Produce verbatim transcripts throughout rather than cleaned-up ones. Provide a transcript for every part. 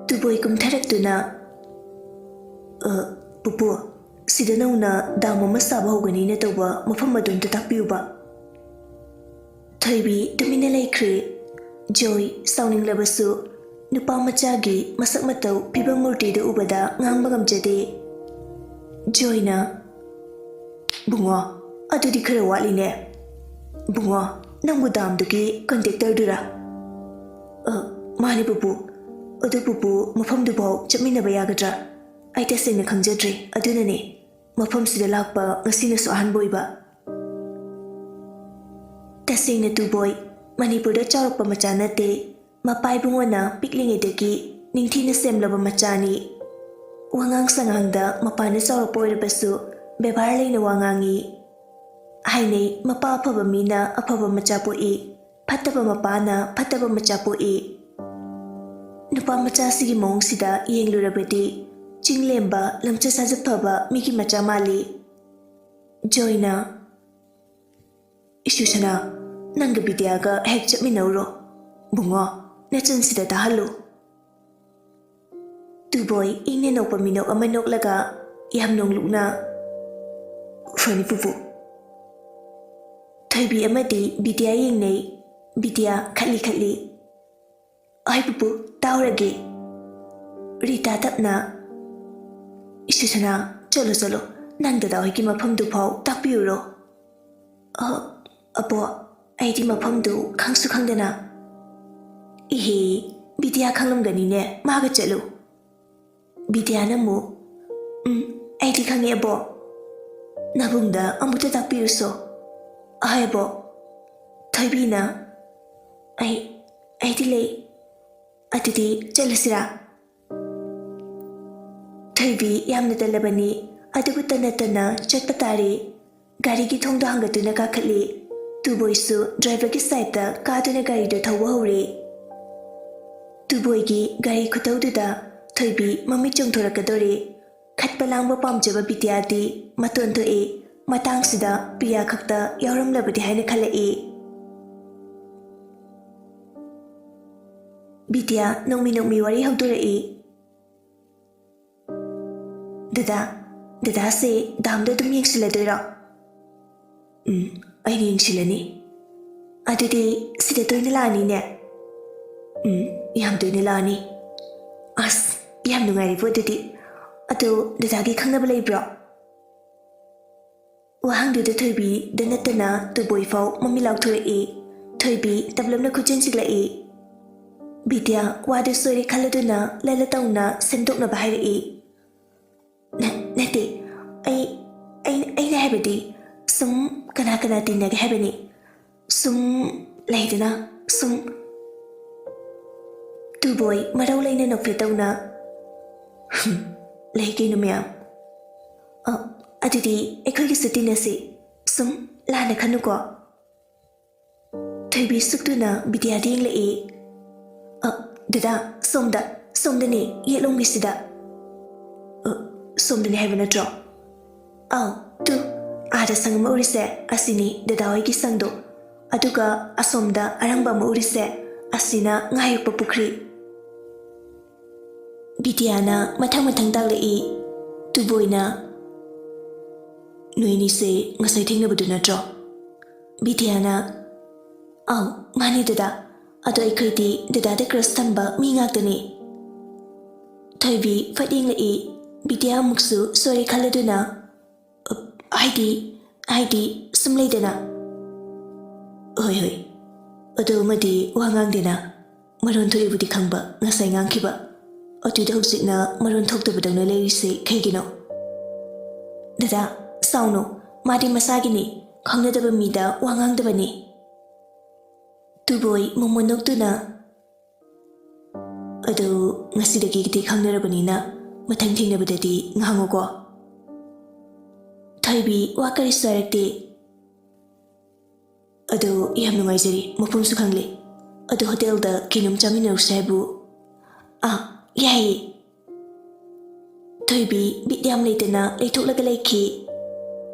ꯇꯨꯕꯣꯏ ꯀꯨꯝꯊꯔꯛꯇꯨꯅ, "ꯑ, ꯄꯨꯄꯨ, ꯁꯤꯗ ꯅꯧꯅ ꯗꯥꯝ ꯑꯃ ꯁꯥꯕ ꯍꯧꯒꯅꯤꯅ ꯇꯧꯕ ꯃꯐꯝ ꯑꯗꯨ ꯑꯝꯇ ꯇꯥꯛꯄꯤꯌꯨꯕ꯫" ꯊꯣꯏꯕꯤ ꯇꯨꯃꯤꯟꯅ ꯂꯩꯈ꯭ꯔꯦ꯫ ꯖꯣꯏ ꯁꯥꯎꯅꯤꯡꯂꯕꯁꯨ ꯅꯨꯄꯥ ꯃꯆꯥꯒꯤ ꯃꯁꯛ ꯃꯇꯧ, ꯐꯤꯕꯝ ꯃꯨꯔꯇꯤꯗꯨ ꯎꯕꯗ ꯉꯥꯡꯕ ꯉꯝꯖꯗꯦ꯫ ꯖꯣꯏꯅ, "ꯕꯨꯡꯉꯣ, ꯑꯗꯨꯗꯤ ꯈꯔ ꯋꯥꯠꯂꯤꯅꯦ꯫ ꯕꯨꯡꯉꯣ, ꯅꯪꯕꯨ ꯗꯥꯝꯗꯨꯒꯤ ꯀꯟꯇ꯭ꯔꯦꯛꯇꯔꯗꯨꯔꯥ?" "ꯑ, ꯃꯥꯅꯤ ꯄꯨꯄꯨ꯫ ꯑꯗꯨ ꯄꯨꯄꯨ, ꯃꯐꯝꯗꯨꯐꯥꯎ ꯆꯠꯃꯤꯟꯅꯕ ꯌꯥꯒꯗ꯭ꯔꯥ? ꯑꯩ ꯇꯁꯦꯡꯅ ꯈꯪꯖꯗ꯭ꯔꯦ, ꯑꯗꯨꯅꯅꯦ ꯃꯐꯝꯁꯤꯗ ꯂꯥꯛꯄ ꯉꯁꯤꯅꯁꯨ ꯑꯍꯥꯟꯕ ꯑꯣꯏꯕ꯫" ꯇꯁꯦꯡꯅ ꯇꯨꯕꯣꯏ ꯃꯅꯤꯄꯨꯔꯗ ꯆꯥꯎꯔꯛꯄ ꯃꯆꯥ ꯅꯠꯇꯦ꯫ ꯃꯄꯥ ꯏꯕꯨꯡꯉꯣꯅ ꯄꯤꯛꯂꯤꯉꯩꯗꯒꯤ ꯅꯤꯡꯊꯤꯅ ꯁꯦꯝꯂꯕ ꯃꯆꯥꯅꯤ꯫ ꯋꯥꯉꯥꯡ ꯁꯉꯥꯡꯗ ꯃꯄꯥꯟꯗ ꯆꯥꯎꯔꯛꯄ ꯑꯣꯏꯔꯕꯁꯨ ꯕꯦꯕꯥꯔ ꯂꯩꯅ ꯋꯥ ꯉꯥꯡꯉꯤ꯫ ꯍꯥꯏꯅꯩ, ꯃꯄꯥ ꯑꯐꯕ ꯃꯤꯅ ꯑꯐꯕ ꯃꯆꯥ ꯄꯣꯛꯏ, ꯐꯠꯇꯕ ꯃꯄꯥꯅ ꯐꯠꯇꯕ ꯃꯆꯥ ꯄꯣꯛꯏ꯫ ꯅꯨꯄꯥ ꯃꯆꯥꯁꯤꯒꯤ ꯃꯑꯣꯡꯁꯤꯗ ꯌꯦꯡꯂꯨꯔꯕꯗꯤ ꯆꯤꯡꯂꯦꯝꯕ, ꯂꯝꯆꯠ ꯁꯥꯖꯠ ꯐꯕ ꯃꯤꯒꯤ ꯃꯆꯥ ꯃꯥꯜꯂꯤ꯫ ꯖꯣꯏꯅ, "ꯏꯁꯨꯁꯅꯥ, ꯅꯪꯒ ꯕꯤꯗ꯭ꯌꯥꯒ ꯍꯦꯛ ꯆꯠꯃꯤꯟꯅꯧꯔꯣ꯫ ꯕꯨꯡꯉꯣ, ꯅꯆꯟꯁꯤꯗ ꯇꯥꯍꯜꯂꯨ꯫" ꯇꯨꯕꯣꯏ ꯏꯪꯅ ꯅꯣꯛꯄ ꯃꯤꯅꯣꯛ ꯑꯃ ꯅꯣꯛꯂꯒ ꯌꯥꯝ ꯅꯣꯡꯂꯨꯛꯅ, "ꯐꯅꯤ ꯄꯨꯄꯨ꯫" ꯊꯣꯏꯕꯤ ꯑꯃꯗꯤ ꯕꯤꯗ꯭ꯌꯥ ꯌꯦꯡꯅꯩ꯫ ꯕꯤꯗ꯭ꯌꯥ ꯈꯠꯂꯤ ꯈꯠꯂꯤ, "ꯑꯩ ꯄꯨꯄꯨ, ꯇꯥꯎꯔꯒꯦ꯫" ꯔꯤꯇꯥ ꯇꯞꯅ, "ꯏꯁꯨꯁꯅꯥ, ꯆꯠꯂꯣ ꯆꯠꯂꯣ, ꯅꯪ ꯗꯗꯥ ꯍꯣꯏꯒꯤ ꯃꯐꯝꯗꯨ ꯐꯥꯎ ꯇꯥꯛꯄꯤꯔꯨꯔꯣ꯫" "ꯑ, ꯑꯕꯣ, ꯑꯩꯗꯤ ꯃꯐꯝꯗꯨ ꯈꯪꯁꯨ ꯈꯪꯗꯅ꯫" "ꯏꯍꯦ, ꯕꯤꯗ꯭ꯌꯥ ꯈꯪꯂꯝꯒꯅꯤꯅꯦ, ꯃꯥꯒ ꯆꯠꯂꯨ꯫" ꯕꯤꯗ꯭ꯌꯥꯅ ꯑꯃꯨꯛ, "ꯎꯝ, ꯑꯩꯗꯤ ꯈꯪꯉꯦ ꯑꯕꯣ꯫ ꯅꯕꯨꯡꯗ ꯑꯃꯨꯛꯇ ꯇꯥꯛꯄꯤꯔꯨꯁꯣ꯫" "ꯑꯍꯣꯏ ꯑꯕꯣ꯫" ꯊꯣꯏꯕꯤꯅ, "ꯑꯩ, ꯑꯩꯗꯤ ꯂꯩ꯫ ꯑꯗꯨꯗꯤ ꯆꯠꯂꯁꯤꯔꯥ?" ꯊꯣꯏꯕꯤ ꯌꯥꯝꯅ ꯇꯜꯂꯕꯅꯤ, ꯑꯗꯨꯕꯨ ꯇꯟꯅ ꯇꯟꯅ ꯆꯠꯄ ꯇꯥꯔꯦ꯫ ꯒꯥꯔꯤꯒꯤ ꯊꯣꯡꯗꯣ ꯍꯥꯡꯒꯠꯇꯨꯅ ꯀꯥꯈꯠꯂꯤ꯫ ꯇꯨꯕꯣꯏꯁꯨ ꯗ꯭ꯔꯥꯏꯚꯔꯒꯤ ꯁꯥꯏꯠꯇ ꯀꯥꯗꯨꯅ ꯒꯥꯔꯤꯗꯨ ꯊꯧꯕ ꯍꯧꯔꯦ꯫ ꯇꯨꯕꯣꯏꯒꯤ ꯒꯥꯔꯤ ꯈꯨꯊꯧꯗꯨꯗ ꯊꯣꯏꯕꯤ ꯃꯃꯤꯠ ꯆꯣꯡꯊꯣꯔꯛꯀꯗꯧꯔꯦ꯫ ꯈꯠꯄ ꯂꯥꯡꯕ ꯄꯥꯝꯖꯕ ꯕꯤꯗ꯭ꯌꯥꯗꯤ ꯃꯇꯣꯟ ꯊꯣꯛꯏ꯫ ꯃꯇꯥꯡꯁꯤꯗ ꯄ꯭ꯔꯤꯌꯥ ꯈꯛꯇ ꯌꯥꯎꯔꯝꯂꯕꯗꯤ ꯍꯥꯏꯅ ꯈꯜꯂꯛꯏ꯫ ꯕꯤꯗ꯭ꯌꯥ ꯅꯣꯛꯃꯤ ꯅꯣꯛꯃꯤ ꯋꯥꯔꯤ ꯍꯧꯗꯣꯔꯛꯏ꯫ "ꯗꯗꯥ, ꯗꯗꯥꯁꯦ ꯗꯥꯝꯗ ꯑꯗꯨꯝ ꯌꯦꯡꯁꯤꯜꯂꯗꯣꯏꯔꯣ?" "ꯎꯝ, ꯑꯩꯅ ꯌꯦꯡꯁꯤꯜꯂꯅꯤ꯫" "ꯑꯗꯨꯗꯤ ꯁꯤꯗ ꯇꯣꯏꯅ ꯂꯥꯛꯑꯅꯤꯅꯦ?" "ꯎꯝ, ꯌꯥꯝ ꯇꯣꯏꯅ ꯂꯥꯛꯑꯅꯤ꯫" "ꯑꯁ, ꯌꯥꯝ ꯅꯨꯡꯉꯥꯏꯔꯤꯕꯣ ꯑꯗꯨꯗꯤ꯫ ꯑꯗꯣ ꯗꯗꯥꯒꯤ ꯈꯪꯅꯕ ꯂꯩꯕ꯭ꯔꯣ?" ꯋꯥꯍꯪꯗꯨꯗ ꯊꯣꯏꯕꯤꯗ ꯅꯠꯇꯅ ꯇꯨꯕꯣꯏ ꯐꯥꯎ ꯃꯃꯤꯠ ꯂꯥꯎꯊꯣꯔꯛꯏ꯫ ꯊꯣꯏꯕꯤ ꯇꯞꯂꯞꯅ ꯈꯨꯠꯆꯤꯟ ꯁꯤꯛꯂꯛꯏ꯫ ꯕꯤꯗ꯭ꯌꯥ ꯋꯥꯗꯨ ꯁꯣꯏꯔꯦ ꯈꯜꯂꯗꯨꯅ ꯂꯜꯂ ꯇꯧꯅ ꯁꯦꯝꯗꯣꯛꯅꯕ ꯍꯥꯏꯔꯛꯏ꯫ "ꯅ-, ꯅꯠꯇꯦ, ꯑꯩ, ꯑꯩ, ꯑꯩꯅ ꯍꯥꯏꯕꯗꯤ ꯁꯨꯝ ꯀꯅꯥ ꯀꯅꯥ ꯇꯤꯟꯅꯒꯦ ꯍꯥꯏꯕꯅꯤ꯫ ꯁꯨꯝ ꯂꯩꯗꯅ, ꯁꯨꯝ꯫" ꯇꯨꯕꯣꯏ ꯃꯔꯧ ꯂꯩꯅ ꯅꯣꯛꯐꯦꯠ ꯇꯧꯅ, "ꯍꯨꯝ, ꯂꯩ ꯀꯩꯅꯣ ꯃꯌꯥꯝ꯫ ꯑ, ꯑꯗꯨꯗꯤ ꯑꯩꯈꯣꯏꯒꯤꯁꯨ ꯇꯤꯟꯅꯁꯤ꯫ ꯁꯨꯝ ꯂꯥꯟꯅ ꯈꯟꯅꯨꯀꯣ꯫" ꯊꯣꯏꯕꯤ ꯁꯨꯛꯇꯨꯅ ꯕꯤꯗ꯭ꯌꯥꯗ ꯌꯦꯡꯂꯛꯏ꯫ "ꯑ, ꯗꯗꯥ, ꯁꯣꯝꯗ, ꯁꯣꯝꯗꯅꯦ, ꯌꯦꯠꯂꯣꯝꯒꯤꯁꯤꯗ꯫" "ꯑ, ꯁꯣꯝꯗꯅꯦ ꯍꯥꯏꯕ ꯅꯠꯇ꯭ꯔꯣ?" "ꯑꯥꯎ, ꯇꯨ, ꯑꯥꯗ ꯁꯪ ꯑꯃ ꯎꯔꯤꯁꯦ, ꯑꯁꯤꯅꯤ ꯗꯗꯥ ꯍꯣꯏꯒꯤ ꯁꯪꯗꯣ꯫ ꯑꯗꯨꯒ ꯑꯁꯣꯝꯗ ꯑꯔꯪꯕ ꯑꯃ ꯎꯔꯤꯁꯦ, ꯑꯁꯤꯅ ꯉꯥ ꯌꯣꯛꯄ ꯄꯨꯈ꯭ꯔꯤ꯫" ꯕꯤꯗ꯭ꯌꯥꯅ ꯃꯊꯪ ꯃꯊꯪ ꯇꯥꯛꯂꯛꯏ꯫ ꯇꯨꯕꯣꯏꯅ, "ꯅꯣꯏꯅꯤꯁꯦ ꯉꯁꯥꯏ ꯊꯦꯡꯅꯕꯗꯨ ꯅꯠꯇ꯭ꯔꯣ?" ꯕꯤꯗ꯭ꯌꯥꯅ, "ꯑꯥꯎ, ꯃꯥꯅꯦ ꯗꯗꯥ꯫ ꯑꯗꯣ ꯑꯩꯈꯣꯏꯗꯤ ꯗꯗꯥꯗ crush ꯊꯝꯕ ꯃꯤ ꯉꯥꯛꯇꯅꯤ꯫" ꯊꯣꯏꯕꯤ ꯐꯠ ꯌꯦꯡꯂꯛꯏ꯫ ꯕꯤꯗ꯭ꯌꯥ ꯑꯃꯨꯛꯁꯨ ꯁꯣꯏꯔꯦ ꯈꯜꯂꯗꯨꯅ, "ꯑ, ꯍꯥꯏꯗꯤ, ꯍꯥꯏꯗꯤ ꯁꯨꯝ ꯂꯩꯗꯅ꯫" "ꯍꯣꯏ, ꯍꯣꯏ꯫ ꯑꯗꯣ ꯑꯃꯗꯤ ꯋꯥ ꯉꯥꯡꯗꯦꯅ꯫ ꯃꯔꯣꯟ ꯊꯣꯛꯏꯕꯨꯗꯤ ꯈꯪꯕ, ꯉꯁꯥꯏ ꯉꯥꯡꯈꯤꯕ꯫ ꯑꯗꯨꯗ ꯍꯧꯖꯤꯛꯅ ꯃꯔꯣꯟ ꯊꯣꯛꯇꯕꯗꯧꯅ ꯂꯩꯔꯤꯁꯦ ꯀꯩꯒꯤꯅꯣ?" "ꯗꯗꯥ, ꯁꯥꯎꯅꯨ꯫ ꯃꯥꯗꯤ ꯃꯁꯥꯒꯤꯅꯤ꯫ ꯈꯪꯅꯗꯕ ꯃꯤꯗ ꯋꯥ ꯉꯥꯡꯗꯕꯅꯤ꯫" ꯇꯨꯕꯣꯏ ꯃꯣꯃꯣꯟ ꯅꯣꯛꯇꯨꯅ, "ꯑꯗꯨ ꯉꯁꯤꯗꯒꯤꯗꯤ ꯈꯪꯅꯔꯕꯅꯤꯅ ꯃꯊꯪ ꯊꯦꯡꯅꯕꯗꯗꯤ ꯉꯥꯡꯉꯨꯀꯣ꯫" ꯊꯣꯏꯕꯤ ꯋꯥ ꯀꯔꯤꯁꯨ ꯍꯥꯏꯔꯛꯇꯦ꯫ "ꯑꯗꯨ ꯌꯥꯝ ꯅꯨꯡꯉꯥꯏꯖꯔꯦ, ꯃꯐꯝꯁꯨ ꯈꯪꯂꯦ꯫ ꯑꯗꯨ ꯍꯣꯇꯦꯜꯗ ꯀꯩꯅꯣꯝ ꯆꯥꯃꯤꯟꯅꯔꯨꯁꯦ ꯍꯥꯏꯕꯨ?" "ꯑꯥ, ꯌꯥꯏꯌꯦ꯫" ꯊꯣꯏꯕꯤ ꯕꯤꯠ ꯌꯥꯝ ꯂꯩꯇꯅ ꯂꯩꯊꯣꯛꯂꯒ ꯂꯩꯈꯤ꯫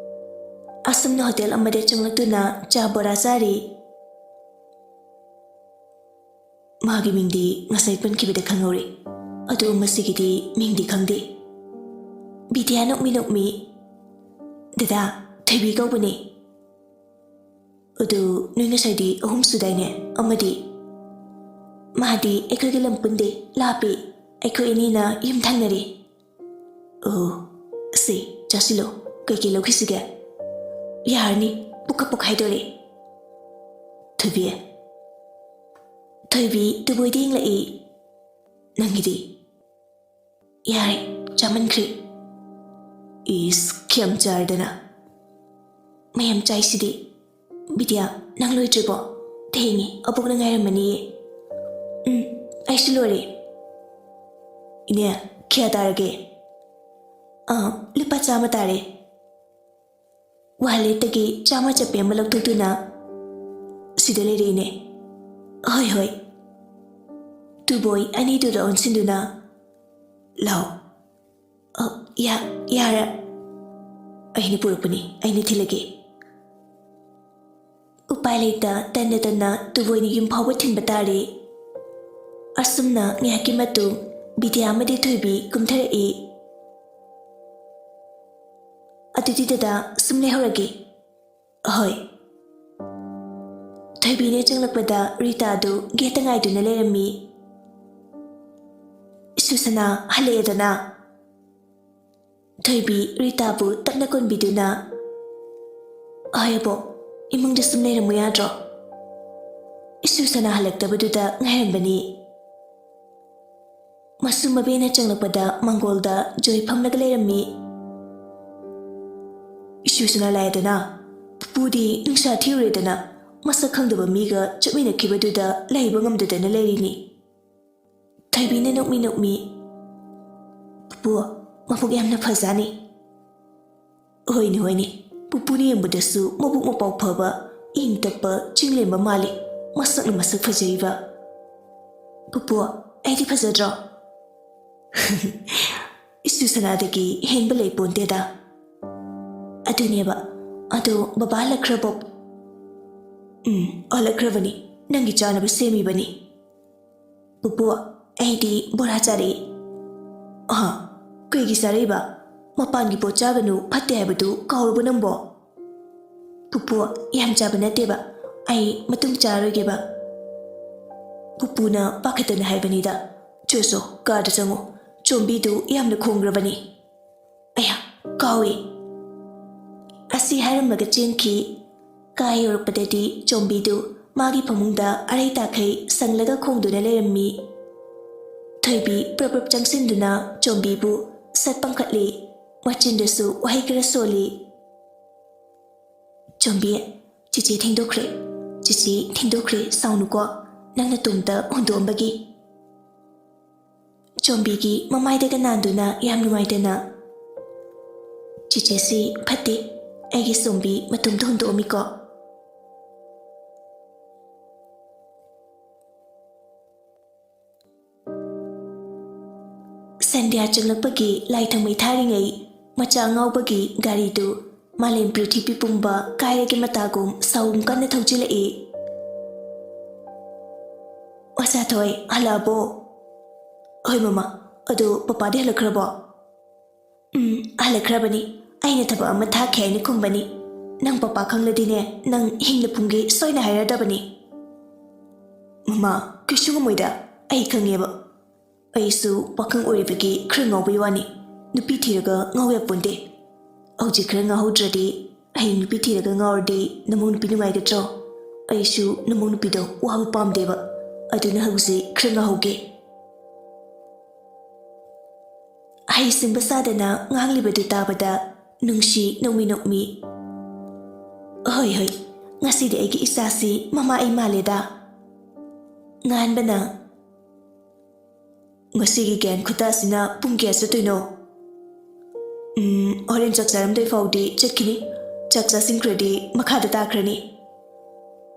ꯑꯁꯨꯝꯅ ꯍꯣꯇꯦꯜ ꯑꯃꯗ ꯆꯪꯂꯛꯇꯨꯅ ꯆꯥ ꯕꯣꯔꯥ ꯆꯥꯔꯤ꯫ ꯃꯥꯒꯤ ꯃꯤꯡꯗꯤ ꯉꯁꯥꯏ ꯄꯟꯈꯤꯕꯗ ꯈꯪꯍꯧꯔꯦ, ꯑꯗꯨ ꯃꯁꯤꯒꯤꯗꯤ ꯃꯤꯡꯗꯤ ꯈꯪꯗꯦ꯫ ꯕꯤꯗ꯭ꯌꯥ ꯅꯣꯛꯃꯤ ꯅꯣꯛꯃꯤ, "ꯗꯗꯥ, ꯊꯣꯏꯕꯤ ꯀꯧꯕꯅꯦ꯫" "ꯑꯗꯨ ꯅꯣꯏ ꯉꯁꯥꯏꯗꯤ ꯑꯍꯨꯝ ꯁꯨꯗꯥꯏꯅꯦ? ꯑꯃꯗꯤ?" "ꯃꯥꯗꯤ ꯑꯩꯈꯣꯏꯒ ꯂꯝ ꯄꯨꯟꯗꯦ, ꯂꯥꯞꯄꯤ꯫ ꯑꯩꯈꯣꯏ ꯑꯅꯤꯅ ꯌꯨꯝ ꯊꯪꯅꯔꯦ꯫" "ꯑꯣ, ꯁꯤ ꯆꯥꯁꯤꯜꯂꯣ꯫ ꯀꯩꯀꯩ ꯂꯧꯈꯤꯁꯤꯒꯦ?" "ꯌꯥꯔꯅꯤ, ꯄꯨꯛꯀ ꯄꯣꯛꯈꯥꯏꯗꯣꯔꯦ꯫" "ꯊꯣꯏꯕꯤ, ꯊꯣꯏꯕꯤ, ꯇꯨꯕꯣꯏꯗꯤ ꯌꯦꯡꯂꯛꯏ꯫ ꯅꯪꯒꯤꯗꯤ?" "ꯌꯥꯔꯦ, ꯆꯥꯃꯟꯈ꯭ꯔꯦ꯫" "ꯏꯁ, ꯈꯤꯌꯥꯝ ꯆꯥꯔꯗꯅ꯫" "ꯃꯌꯥꯝ ꯆꯥꯏꯁꯤꯗꯤ꯫" "ꯕꯤꯗ꯭ꯌꯥ, ꯅꯪ ꯂꯣꯏꯗ꯭ꯔꯤꯕꯣ? ꯊꯦꯡꯉꯦ, ꯑꯕꯣꯛꯅ ꯉꯥꯏꯔꯝꯃꯅꯤꯌꯦ꯫" "ꯎꯝ, ꯑꯩꯁꯨ ꯂꯣꯏꯔꯦ꯫" "ꯏꯅꯦ, ꯀꯌꯥ ꯇꯥꯔꯒꯦ?" "ꯑꯥ, ꯂꯨꯄꯥ ꯆꯥꯝꯃ ꯇꯥꯔꯦ꯫" ꯋꯥꯂꯦꯠꯇꯒꯤ ꯆꯥꯝꯃ ꯆꯠꯄꯤ ꯑꯃ ꯂꯧꯊꯣꯛꯇꯨꯅ, "ꯁꯤꯗ ꯂꯩꯔꯦ, ꯏꯅꯦ꯫" "ꯍꯣꯏ, ꯍꯣꯏ꯫" ꯇꯨꯕꯣꯏ ꯑꯅꯤꯗꯨꯗ ꯑꯣꯟꯁꯤꯟꯗꯨꯅ, "ꯂꯥꯎ꯫" "ꯑ, ꯌꯥ-, ꯌꯥꯔꯦ꯫ ꯑꯩꯅ ꯄꯨꯔꯛꯄꯅꯤ, ꯑꯩꯅ ꯊꯤꯜꯂꯒꯦ꯫" ꯎꯄꯥꯏ ꯂꯩꯇ ꯇꯟꯅ ꯇꯟꯅ ꯇꯨꯕꯣꯏꯅ ꯌꯨꯝ ꯐꯥꯎꯕ ꯊꯤꯟꯕ ꯇꯥꯔꯦ꯫ ꯑꯁꯨꯝꯅ ꯉꯥꯏꯍꯥꯛꯀꯤ ꯃꯇꯨꯡ ꯕꯤꯗ꯭ꯌꯥ ꯑꯃꯗꯤ ꯊꯣꯏꯕꯤ ꯀꯨꯝꯊꯔꯛꯏ꯫ "ꯑꯗꯨꯗꯤ ꯗꯗꯥ, ꯁꯨꯝ ꯂꯩꯍꯧꯔꯒꯦ꯫" "ꯍꯣꯏ꯫" ꯊꯣꯏꯕꯤꯅ ꯆꯪꯂꯛꯄꯗ ꯔꯤꯇꯥꯗꯨ ꯒꯦꯠꯇ ꯉꯥꯏꯗꯨꯅ ꯂꯩꯔꯝꯃꯤ꯫ "ꯁꯨꯁꯅꯥ ꯍꯜꯂꯛꯑꯦꯗꯅ?" ꯊꯣꯏꯕꯤ ꯔꯤꯇꯥꯕꯨ ꯇꯞꯅ ꯀꯣꯟꯕꯤꯗꯨꯅ, "ꯍꯣꯏ ꯑꯕꯣꯛ, ꯏꯃꯨꯡꯗ ꯁꯨꯝ ꯂꯩꯔꯝꯃꯨ ꯌꯥꯗ꯭ꯔꯣ?" ꯁꯨꯁꯅꯥ ꯍꯜꯂꯛꯇꯕꯗꯨꯗ ꯉꯥꯏꯔꯝꯕꯅꯤ꯫ ꯃꯁꯨ ꯃꯕꯦꯅ ꯆꯪꯂꯛꯄꯗ ꯃꯥꯡꯒꯣꯜꯗ ꯖꯣꯏ ꯐꯝꯂꯒ ꯂꯩꯔꯝꯃꯤ꯫ "ꯁꯨꯁꯅꯥ ꯂꯥꯛꯑꯦꯗꯅ, ꯄꯨꯄꯨꯗꯤ ꯅꯨꯡꯁꯥ ꯊꯤꯔꯨꯔꯦꯗꯅ, ꯃꯁꯛ ꯈꯪꯗꯕ ꯃꯤꯒ ꯆꯠꯃꯤꯟꯅꯈꯤꯕꯗꯨꯗ ꯂꯩꯕ ꯉꯝꯗꯗꯅ ꯂꯩꯔꯤꯅꯤ꯫" ꯊꯣꯏꯕꯤꯅ ꯅꯣꯛꯃꯤ ꯅꯣꯛꯃꯤ, "ꯄꯨꯄꯨ, ꯃꯕꯨꯛ ꯌꯥꯝꯅ ꯐꯖꯥꯅꯤ꯫" "ꯍꯣꯏꯅꯦ, ꯍꯣꯏꯅꯦ, ꯄꯨꯄꯨꯅ ꯌꯦꯡꯕꯗꯁꯨ ꯃꯕꯨꯛ ꯃꯄꯥꯎ ꯐꯕ, ꯏꯪ ꯇꯞꯄ, ꯆꯤꯡꯂꯦꯝꯕ ꯃꯥꯜꯂꯤ꯫ ꯃꯁꯛꯅ ꯃꯁꯛ ꯐꯖꯩꯕ꯫ ꯄꯨꯄꯨ, ꯑꯩꯗꯤ ꯐꯖꯗ꯭ꯔꯣ?" "ꯁꯨꯁꯅꯥꯗꯒꯤ ꯍꯦꯟꯕ ꯂꯩ ꯄꯣꯟꯇꯦꯗ꯫" "ꯑꯗꯨꯅꯦꯕ꯫ ꯑꯗꯣ ꯕꯕꯥ ꯍꯜꯂꯛꯈ꯭ꯔꯕꯣ?" "ꯎꯝ, ꯍꯜꯂꯛꯈ꯭ꯔꯕꯅꯤ꯫ ꯅꯪꯒꯤ ꯆꯥꯅꯕ ꯁꯦꯝꯃꯤꯕꯅꯤ꯫" "ꯄꯨꯄꯨ, ꯑꯩꯗꯤ ꯕꯣꯔꯥ ꯆꯥꯔꯛꯏ꯫" "ꯑꯍ, ꯀꯩꯒꯤ ꯆꯥꯔꯛꯏꯕ? ꯃꯄꯥꯟꯒꯤ ꯄꯣꯠ ꯆꯥꯒꯅꯨ, ꯐꯠꯇꯦ ꯍꯥꯏꯕꯗꯨ ꯀꯥꯎꯔꯕꯣ ꯅꯪꯕꯣ?" "ꯄꯨꯄꯨ, ꯌꯥꯝ ꯆꯥꯕ ꯅꯠꯇꯦꯕ, ꯑꯩ ꯃꯇꯨꯡ ꯆꯥꯔꯣꯏꯒꯦꯕ꯫ ꯄꯨꯄꯨꯅ ꯄꯥꯈꯠꯇꯅ ꯍꯥꯏꯕꯅꯤꯗ꯫ ꯆꯣ ꯆꯣ, ꯀꯥꯗ ꯆꯪꯉꯨ, ꯆꯣꯝꯕꯤꯗꯨ ꯌꯥꯝꯅ ꯈꯣꯡꯈ꯭ꯔꯕꯅꯤ꯫" "ꯑꯌꯥ, ꯀꯥꯎꯏ꯫" ꯑꯁꯤ ꯍꯥꯏꯔꯝꯂꯒ ꯆꯦꯟꯈꯤ꯫ ꯀꯥ ꯌꯧꯔꯛꯄꯗꯗꯤ ꯆꯣꯝꯕꯤꯗꯨ ꯃꯥꯒꯤ ꯐꯃꯨꯡꯗ ꯑꯔꯩ ꯇꯥꯈꯩ ꯁꯪꯂꯒ ꯈꯣꯡꯗꯨꯅ ꯂꯩꯔꯝꯃꯤ꯫ ꯊꯣꯏꯕꯤ ꯄ꯭ꯔꯞ ꯄ꯭ꯔꯞ ꯆꯪꯁꯤꯟꯗꯨꯅ ꯆꯣꯝꯕꯤꯕꯨ ꯁꯠ ꯄꯥꯡꯈꯠꯂꯤ꯫ ꯃꯆꯤꯟꯗꯁꯨ ꯋꯥꯍꯩ ꯈꯔ ꯁꯣꯜꯂꯤ꯫ "ꯆꯣꯝꯕꯤ, ꯆꯤꯆꯦ ꯊꯦꯡꯗꯣꯛꯈ꯭ꯔꯦ꯫ ꯆꯤꯆꯦ ꯊꯦꯡꯗꯣꯛꯈ꯭ꯔꯦ, ꯁꯥꯎꯅꯨꯀꯣ, ꯅꯪ ꯅꯇꯣꯝꯇ ꯍꯨꯟꯗꯣꯛꯑꯝꯕꯒꯤ꯫" ꯆꯣꯝꯕꯤꯒꯤ ꯃꯃꯥꯏꯗꯒ ꯅꯥꯟꯗꯨꯅ ꯌꯥꯝ ꯅꯨꯡꯉꯥꯏꯇꯅ, "ꯆꯤꯆꯦꯁꯤ ꯐꯠꯇꯦ, ꯑꯩꯒꯤ ꯆꯣꯝꯕꯤ ꯃꯇꯣꯝꯇ ꯍꯨꯟꯗꯣꯛꯑꯝꯃꯤꯀꯣ꯫" ꯁꯟꯙ꯭ꯌꯥ ꯆꯪꯂꯛꯄꯒꯤ ꯂꯥꯏ ꯊꯥꯎꯃꯩ ꯊꯥꯔꯤꯉꯩ, ꯃꯆꯥ ꯑꯉꯥꯎꯕꯒꯤ ꯒꯥꯔꯤꯗꯨ ꯃꯥꯂꯦꯝ ꯄ꯭ꯔꯤꯊꯤꯕꯤ ꯄꯨꯝꯕ ꯀꯥꯏꯔꯒꯤ ꯃꯇꯥꯒꯨꯝ ꯁꯥꯎꯒꯨꯝ ꯀꯟꯅ ꯊꯧꯖꯤꯜꯂꯛꯏ꯫ "ꯑꯣꯖꯥ ꯊꯣꯏ, ꯍꯜꯂꯛꯑꯕꯣ?" "ꯍꯣꯏ ꯃꯃꯥ, ꯑꯗꯣ ꯄꯄꯥꯗꯤ ꯍꯜꯂꯛꯈ꯭ꯔꯕꯣ?" "ꯎꯝ, ꯍꯜꯂꯛꯈ꯭ꯔꯕꯅꯤ꯫ ꯑꯩꯅ ꯊꯕꯛ ꯑꯃ ꯊꯥꯈꯤ ꯍꯥꯏꯅ ꯈꯨꯝꯕꯅꯤ꯫ ꯅꯪ ꯄꯄꯥ ꯈꯪꯂꯗꯤꯅꯦ, ꯅꯪ ꯍꯤꯡꯅ ꯄꯨꯡꯒꯦ ꯁꯣꯏꯅ ꯍꯥꯏꯔꯗꯕꯅꯤ꯫" "ꯃꯃꯥ, ꯀꯩꯁꯨ ꯉꯝꯃꯣꯏꯗ, ꯑꯩ ꯈꯪꯉꯦꯕ꯫ ꯑꯩꯁꯨ ꯄꯥꯈꯪ ꯑꯣꯏꯔꯤꯕꯒꯤ ꯈꯔ ꯉꯥꯎꯕꯩ ꯋꯥꯅꯤ꯫ ꯅꯨꯄꯤ ꯊꯤꯔꯒ ꯉꯥꯎ ꯌꯥꯄꯣꯟꯇꯦ꯫ ꯍꯧꯖꯤꯛ ꯈꯔ ꯉꯥꯎꯍꯧꯗ꯭ꯔꯗꯤ, ꯍꯌꯦꯡ ꯅꯨꯄꯤ ꯊꯤꯔꯒ ꯉꯥꯎꯔꯗꯤ ꯅꯃꯧ ꯅꯨꯄꯤ ꯅꯨꯡꯉꯥꯏꯒꯗ꯭ꯔꯣ? ꯑꯩꯁꯨ ꯅꯃꯧ ꯅꯨꯄꯤꯗꯣ ꯋꯥꯕ ꯄꯥꯝꯗꯦꯕ꯫ ꯑꯗꯨꯅ ꯍꯧꯖꯤꯛ ꯈꯔ ꯉꯥꯎꯍꯧꯒꯦ꯫" ꯍꯩꯁꯤꯡꯕ ꯁꯥꯗꯅ ꯉꯥꯡꯂꯤꯕꯗꯨ ꯇꯥꯕꯗ ꯅꯨꯡꯁꯤ ꯅꯣꯡꯃꯤ ꯅꯣꯛꯃꯤ꯫ "ꯍꯣꯏ, ꯍꯣꯏ, ꯉꯁꯤꯗꯤ ꯑꯩꯒꯤ ꯏꯆꯥꯁꯤ ꯃꯃꯥ ꯑꯩ ꯃꯥꯜꯂꯦꯗ꯫" ꯉꯥꯟꯕꯅ, "ꯉꯁꯤꯒꯤ ꯒ꯭ꯌꯥꯟ ꯈꯨꯇꯥꯁꯤꯅ ꯄꯨꯡ ꯀꯌꯥ ꯆꯠꯇꯣꯏꯅꯣ?" "ꯎꯝ, ꯍꯣꯔꯦꯟ ꯆꯥꯛ ꯆꯥꯔꯝꯗꯥꯏ ꯐꯥꯎꯗꯤ ꯆꯠꯈꯤꯅꯤ꯫ ꯆꯥꯛ ꯆꯥꯁꯤꯟꯈ꯭ꯔꯗꯤ ꯃꯈꯥꯗ ꯇꯥꯈ꯭ꯔꯅꯤ꯫"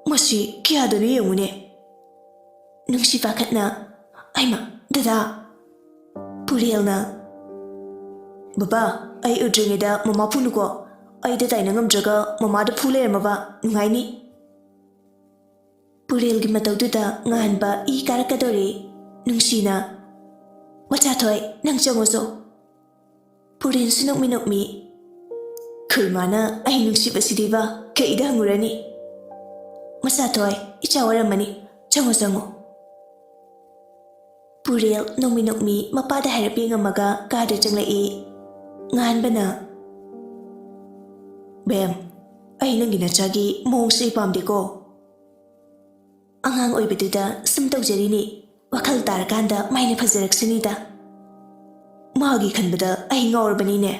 "ꯃꯁꯤ ꯀꯌꯥꯗꯅꯣ ꯌꯦꯡꯉꯨꯅꯦ꯫" ꯅꯨꯡꯁꯤ ꯄꯥꯈꯠꯅ, "ꯍꯩꯃꯥ, ꯗꯗꯥ!" ꯄꯨꯔꯦꯜꯅ, "ꯕꯕꯥ, ꯑꯩ ꯎꯗ꯭ꯔꯤꯉꯩꯗ ꯃꯃꯥ ꯐꯨꯅꯨꯀꯣ꯫ ꯑꯩꯗ ꯇꯥꯏꯅ ꯉꯝꯗ꯭ꯔꯒ ꯃꯃꯥꯗ ꯐꯨ ꯂꯩꯔꯝꯃꯕ ꯅꯨꯡꯉꯥꯏꯅꯤ꯫" ꯄꯨꯔꯦꯜꯒꯤ ꯃꯇꯧꯗꯨꯗ ꯉꯥꯟꯕ ꯏ ꯀꯥꯔꯛꯀꯗꯧꯔꯦ꯫ ꯅꯨꯡꯁꯤꯅ, "ꯃꯆꯥꯊꯣꯏ, ꯅꯪ ꯆꯪꯉꯣꯆꯣ꯫" ꯄꯨꯔꯦꯜꯁꯨ ꯅꯣꯛꯃꯤ ꯅꯣꯛꯃꯤ, "ꯈꯣꯏ ꯃꯥꯅ ꯑꯩ ꯅꯨꯡꯁꯤꯕꯁꯤꯗꯤꯕ ꯀꯩꯗ ꯍꯪꯉꯨꯔꯅꯤ? ꯃꯆꯥꯊꯣꯏ, ꯏꯆꯥ ꯋꯥꯔꯝꯃꯅꯤ, ꯆꯪꯉꯣ, ꯆꯪꯉꯣ꯫" ꯄꯨꯔꯦꯜ ꯅꯣꯛꯃꯤ ꯅꯣꯛꯃꯤ ꯃꯄꯥꯗ ꯍꯥꯏꯔꯞ ꯌꯦꯡꯉꯝꯃꯒ ꯀꯥꯗ ꯆꯪꯂꯛꯏ꯫ ꯉꯥꯟꯕꯅ, "ꯕꯦꯝ, ꯑꯩ ꯅꯪꯒꯤ ꯅꯆꯥꯒꯤ ꯃꯑꯣꯡꯁꯦ ꯑꯩ ꯄꯥꯝꯗꯦꯀꯣ꯫ ꯑꯉꯥꯡ ꯑꯣꯏꯕꯗꯨꯗ ꯁꯨꯝ ꯇꯧꯖꯔꯤꯅꯤ, ꯋꯥꯈꯜ ꯇꯥꯔꯀꯥꯟꯗ ꯃꯥꯏꯅ ꯐꯖꯔꯛꯁꯅꯤꯗ꯫ ꯃꯥꯒꯤ ꯈꯟꯕꯗ ꯑꯩ ꯉꯥꯎꯔꯕꯅꯤꯅꯦ꯫"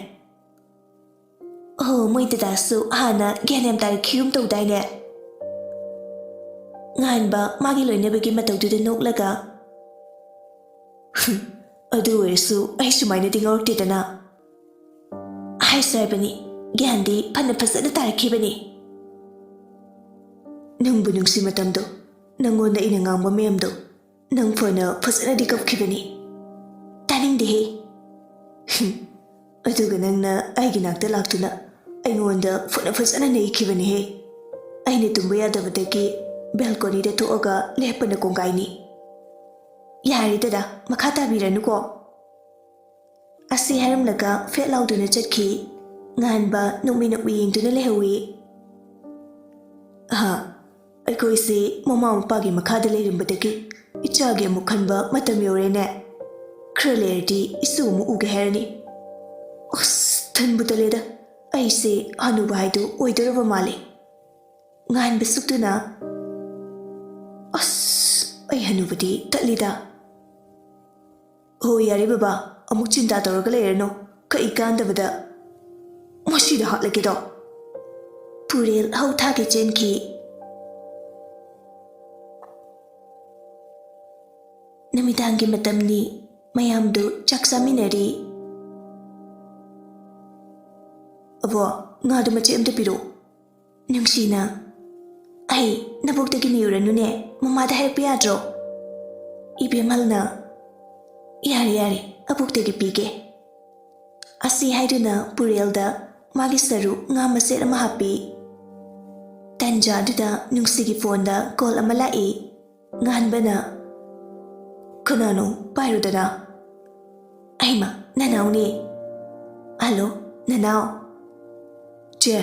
"ꯑꯣ, ꯃꯣꯏ ꯗꯗꯥꯁꯨ ꯍꯥꯟꯅ ꯒ꯭ꯌꯥꯟ ꯌꯥꯝ ꯇꯥꯔꯛꯈꯤꯒꯨꯝ ꯇꯧꯗꯥꯏꯅꯦ?" ꯉꯥꯟꯕ ꯃꯥꯒꯤ ꯂꯣꯏꯅꯕꯒꯤ ꯃꯇꯧꯗꯨꯗ ꯅꯣꯛꯂꯒ, "ꯍꯨꯝ, ꯑꯗꯨ ꯑꯣꯏꯔꯁꯨ ꯑꯩ ꯁꯨꯃꯥꯏꯅꯗꯤ ꯉꯥꯎꯔꯛꯇꯦꯗꯅ꯫ ꯍꯥꯏꯁꯨ ꯍꯥꯏꯕꯅꯤ, ꯒ꯭ꯌꯥꯟꯗꯤ ꯐꯅ ꯐꯖꯅ ꯇꯥꯔꯛꯈꯤꯕꯅꯤ꯫" "ꯅꯪꯕꯨ ꯅꯨꯡꯁꯤ ꯃꯇꯝꯗꯣ, ꯅꯪꯉꯣꯟꯗ ꯑꯩꯅ ꯉꯥꯡꯕ ꯃꯌꯥꯝꯗꯣ ꯅꯪ ꯐꯅ ꯐꯖꯅꯗꯤ ꯀꯞꯈꯤꯕꯅꯤ꯫ ꯇꯥꯅꯤꯡꯗꯦꯍꯦ꯫" "ꯍꯨꯝ, ꯑꯗꯨꯒ ꯅꯪꯅ ꯑꯩꯒꯤ ꯅꯥꯛꯇ ꯂꯥꯛꯇꯨꯅ ꯑꯩꯉꯣꯟꯗ ꯐꯅ ꯐꯖꯅ ꯅꯩꯈꯤꯕꯅꯤꯍꯦ꯫ ꯑꯩꯅ ꯇꯨꯝꯕ ꯌꯥꯗꯕꯗꯒꯤ ꯕꯦꯜꯀꯣꯅꯤꯗ ꯊꯣꯛꯑꯒ ꯂꯦꯞꯄꯅ ꯀꯣꯡꯒꯥꯏꯅꯤ꯫" "ꯌꯥꯔꯦ ꯗꯗꯥ, ꯃꯈꯥ ꯇꯥꯕꯤꯔꯅꯨꯀꯣ꯫" ꯑꯁꯤ ꯍꯥꯏꯔꯝꯂꯒ ꯐꯦꯠ ꯂꯥꯎꯗꯨꯅ ꯆꯠꯈꯤ꯫ ꯉꯥꯟꯕ ꯅꯣꯛꯃꯤ ꯅꯣꯛꯃꯤ ꯌꯦꯡꯗꯨꯅ ꯂꯩꯍꯧꯏ꯫ "ꯑꯍ, ꯑꯩꯈꯣꯏꯁꯦ ꯃꯃꯥ ꯃꯄꯥꯒꯤ ꯃꯈꯥꯗ ꯂꯩꯔꯝꯕꯗꯒꯤ ꯏꯆꯥꯒꯤ ꯑꯃꯨꯛ ꯈꯟꯕ ꯃꯇꯝ ꯌꯧꯔꯦꯅꯦ꯫ ꯈꯔ ꯂꯩꯔꯗꯤ ꯏꯁꯨ ꯑꯃꯨꯛ ꯎꯒꯦ ꯍꯥꯏꯔꯅꯤ꯫ ꯑꯁ, ꯇꯟꯕꯨ ꯇꯜꯂꯦꯗ꯫ ꯑꯩꯁꯦ ꯍꯅꯨꯕ ꯍꯥꯏꯗꯨ ꯑꯣꯏꯗꯧꯔꯕ ꯃꯥꯜꯂꯦ꯫" ꯉꯥꯟꯕ ꯁꯨꯛꯇꯨꯅ, "ꯑꯁ, ꯑꯩ ꯍꯅꯨꯕꯗꯤ ꯇꯠꯂꯤꯗ꯫" "ꯍꯣ, ꯌꯥꯔꯦ ꯕꯕꯥ, ꯑꯃꯨꯛ ꯆꯤꯟꯇꯥ ꯇꯧꯔꯒ ꯂꯩꯔꯅꯨ, ꯀꯩ ꯀꯥꯟꯗꯕꯗ꯫ ꯃꯁꯤꯗ ꯍꯥꯠꯂꯒꯦꯗꯣ꯫" ꯄꯨꯔꯦꯜ ꯍꯧ ꯊꯥꯒꯦ ꯆꯦꯟꯈꯤ꯫ ꯅꯨꯃꯤꯗꯥꯡꯒꯤ ꯃꯇꯝꯅꯤ꯫ ꯃꯌꯥꯝꯗꯨ ꯆꯥꯛ ꯆꯥꯃꯤꯟꯅꯔꯤ꯫ "ꯑꯕꯣ, ꯉꯥꯗꯨ ꯃꯆꯦꯠ ꯑꯝꯇ ꯄꯤꯔꯛꯎ꯫" ꯅꯨꯡꯁꯤꯅ, "ꯑꯩ ꯅꯕꯣꯛꯇꯒꯤ ꯅꯤꯔꯨꯔꯅꯨꯅꯦ, ꯃꯃꯥꯗ ꯍꯥꯏꯔꯛꯄ ꯌꯥꯗ꯭ꯔꯣ?" ꯏꯕꯦꯝꯍꯜꯅ, "ꯌꯥꯔꯦ, ꯌꯥꯔꯦ, ꯑꯕꯣꯛꯇꯒꯤ ꯄꯤꯒꯦ꯫" ꯑꯁꯤ ꯍꯥꯏꯗꯨꯅ ꯄꯨꯔꯦꯜꯗ ꯃꯥꯒꯤ ꯁꯔꯨꯛ ꯉꯥ ꯃꯆꯦꯠ ꯑꯃ ꯍꯥꯞꯄꯤ꯫ ꯇꯟꯖꯥꯗꯨꯗ ꯅꯨꯡꯁꯤꯒꯤ ꯐꯣꯟꯗ ꯀꯣꯜ ꯑꯃ ꯂꯥꯛꯏ꯫ ꯉꯥꯟꯕꯅ, "ꯀꯅꯥꯅꯣ? ꯄꯥꯏꯔꯨꯗꯅ꯫" "ꯑꯩꯃ, ꯅꯅꯥꯎꯅꯦ꯫" "ꯍꯜꯂꯣ, ꯅꯅꯥꯎ꯫" "ꯆꯦ,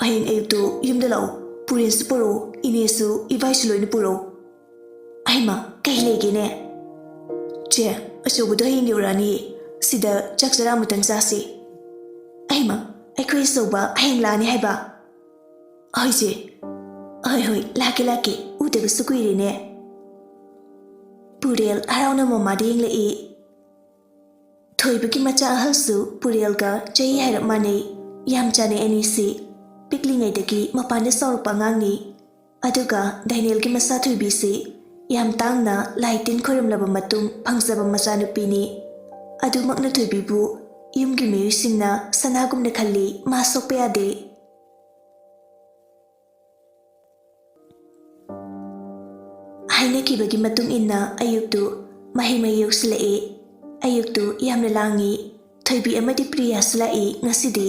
ꯍꯌꯦꯡ ꯑꯌꯨꯛꯇꯨ ꯌꯨꯝꯗ ꯂꯥꯛꯑꯣ꯫ ꯄꯨꯔꯦꯟꯁꯨ ꯄꯨꯔꯛꯑꯣ, ꯏꯅꯦꯁꯨ, ꯏꯕꯥꯏꯁꯨ ꯂꯣꯏꯅ ꯄꯨꯔꯛꯑꯣ꯫" "ꯑꯩꯃ, ꯀꯩ ꯂꯩꯒꯦꯅꯦ?" "ꯆꯦ, ꯑꯆꯧꯕꯗꯣ ꯍꯌꯦꯡ ꯌꯧꯔꯛꯑꯅꯤ꯫ ꯁꯤꯗ ꯆꯥꯛ ꯆꯔꯥ ꯑꯃꯇꯪ ꯆꯥꯁꯤ꯫" "ꯑꯩꯃ, ꯑꯩꯈꯣꯏ ꯑꯆꯧꯕ ꯍꯌꯦꯡ ꯂꯥꯛꯑꯅꯤ ꯍꯥꯏꯕ?" "ꯍꯣꯏ ꯆꯦ꯫ ꯍꯣꯏ, ꯍꯣꯏ, ꯂꯥꯛꯀꯦ, ꯂꯥꯛꯀꯦ꯫ ꯎꯗꯕꯁꯨ ꯀꯨꯏꯔꯦꯅꯦ꯫" ꯄꯨꯔꯦꯜ ꯍꯔꯥꯎꯅ ꯃꯃꯥꯗ ꯌꯦꯡꯂꯛꯏ꯫ ꯊꯣꯏꯕꯒꯤ ꯃꯆꯥ ꯑꯍꯜꯁꯨ ꯄꯨꯔꯦꯜꯒ ꯆꯍꯤ ꯍꯥꯏꯔꯞ ꯃꯥꯟꯅꯩ꯫ ꯌꯥꯝ ꯆꯥꯟꯅꯩ ꯑꯅꯤꯁꯤ꯫ ꯄꯤꯛꯂꯤꯉꯩꯗꯒꯤ ꯃꯄꯥꯟꯗ ꯆꯥꯎꯔꯛꯄ ꯑꯉꯥꯡꯅꯤ꯫ ꯑꯗꯨꯒ ꯗꯥꯏꯅꯦꯜꯒꯤ ꯃꯆꯥ ꯊꯣꯏꯕꯤꯁꯤ ꯌꯥꯝ ꯇꯥꯡꯅ ꯂꯥꯏ ꯇꯤꯟ ꯈꯣꯏꯔꯝꯂꯕ ꯃꯇꯨꯡ ꯐꯪꯖꯕ ꯃꯆꯥꯅꯨꯄꯤꯅꯤ꯫ ꯑꯗꯨꯃꯛꯅ ꯊꯣꯏꯕꯤꯕꯨ ꯌꯨꯝꯒꯤ ꯃꯤꯑꯣꯏꯁꯤꯡꯅ ꯁꯅꯥꯒꯨꯝꯅ ꯈꯜꯂꯤ꯫ ꯃꯥ ꯁꯣꯛꯄ ꯌꯥꯗꯦ꯫ ꯍꯥꯏꯅꯈꯤꯕꯒꯤ ꯃꯇꯨꯡ ꯏꯟꯅ ꯑꯌꯨꯛꯇꯨ ꯃꯍꯩ ꯃꯍꯩ ꯌꯧꯁꯤꯜꯂꯛꯏ꯫ ꯑꯌꯨꯛꯇꯨ ꯌꯥꯝꯅ ꯂꯥꯡꯉꯤ꯫ ꯊꯣꯏꯕꯤ ꯑꯃꯗꯤ ꯄ꯭ꯔꯤꯌꯥꯁꯨ ꯂꯥꯛꯏ ꯉꯁꯤꯗꯤ꯫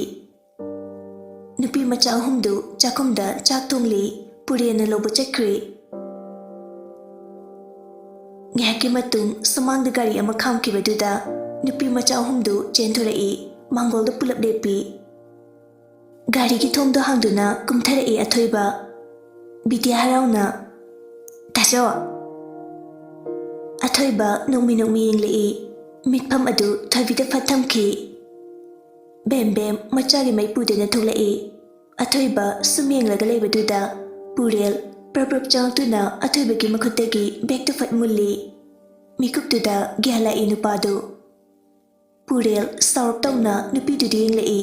ꯅꯨꯄꯤ ꯃꯆꯥ ꯑꯍꯨꯝꯗꯨ ꯆꯥꯛꯈꯨꯝꯗ ꯆꯥꯛ ꯊꯣꯡꯂꯤ꯫ ꯄꯨꯔꯦꯟꯅ ꯂꯧꯕ ꯆꯠꯈ꯭ꯔꯤ꯫ ꯉꯥꯏꯍꯥꯛꯀꯤ ꯃꯇꯨꯡ ꯁꯨꯃꯥꯡꯗ ꯒꯥꯔꯤ ꯑꯃ ꯈꯥꯝꯈꯤꯕꯗꯨꯗ ꯅꯨꯄꯤ ꯃꯆꯥ ꯑꯍꯨꯝꯗꯨ ꯆꯦꯟꯊꯣꯔꯛꯏ꯫ ꯃꯥꯡꯒꯣꯜꯗ ꯄꯨꯂꯞ ꯂꯦꯞꯄꯤ꯫ ꯒꯥꯔꯤꯒꯤ ꯊꯣꯡꯗꯣ ꯍꯥꯡꯗꯨꯅ ꯀꯨꯝꯊꯔꯛꯏ ꯑꯊꯣꯏꯕ꯫ ꯕꯤꯗ꯭ꯌꯥ ꯍꯔꯥꯎꯅ, "ꯇꯥꯆꯧ!" ꯑꯊꯣꯏꯕ ꯅꯣꯛꯃꯤ ꯅꯣꯛꯃꯤ ꯌꯦꯡꯂꯛꯏ꯫ ꯃꯤꯠꯐꯝ ꯑꯗꯨ ꯊꯣꯏꯕꯤꯗ ꯐꯠ ꯊꯝꯈꯤ꯫ ꯕꯦꯝ ꯕꯦꯝ ꯃꯆꯥꯒꯤ ꯃꯩ ꯄꯨꯗꯨꯅ ꯊꯣꯛꯂꯛꯏ꯫ ꯑꯊꯣꯏꯕ ꯁꯨꯝ ꯌꯦꯡꯂꯒ ꯂꯩꯕꯗꯨꯗ ꯄꯨꯔꯦꯜ ꯄ꯭ꯔꯞ ꯄ꯭ꯔꯞ ꯆꯪꯂꯛꯇꯨꯅ ꯑꯊꯣꯏꯕꯒꯤ ꯃꯈꯨꯠꯇꯒꯤ ꯕꯦꯒꯇꯨ ꯐꯠ ꯃꯨꯜꯂꯤ꯫ ꯃꯤꯀꯨꯞꯇꯨꯗ ꯒ꯭ꯌꯥꯟ ꯂꯥꯛꯏ ꯅꯨꯄꯥꯗꯨ꯫ ꯄꯨꯔꯦꯜ ꯁꯥꯎꯔꯞ ꯇꯧꯅ ꯅꯨꯄꯤꯗꯨꯗ ꯌꯦꯡꯂꯛꯏ꯫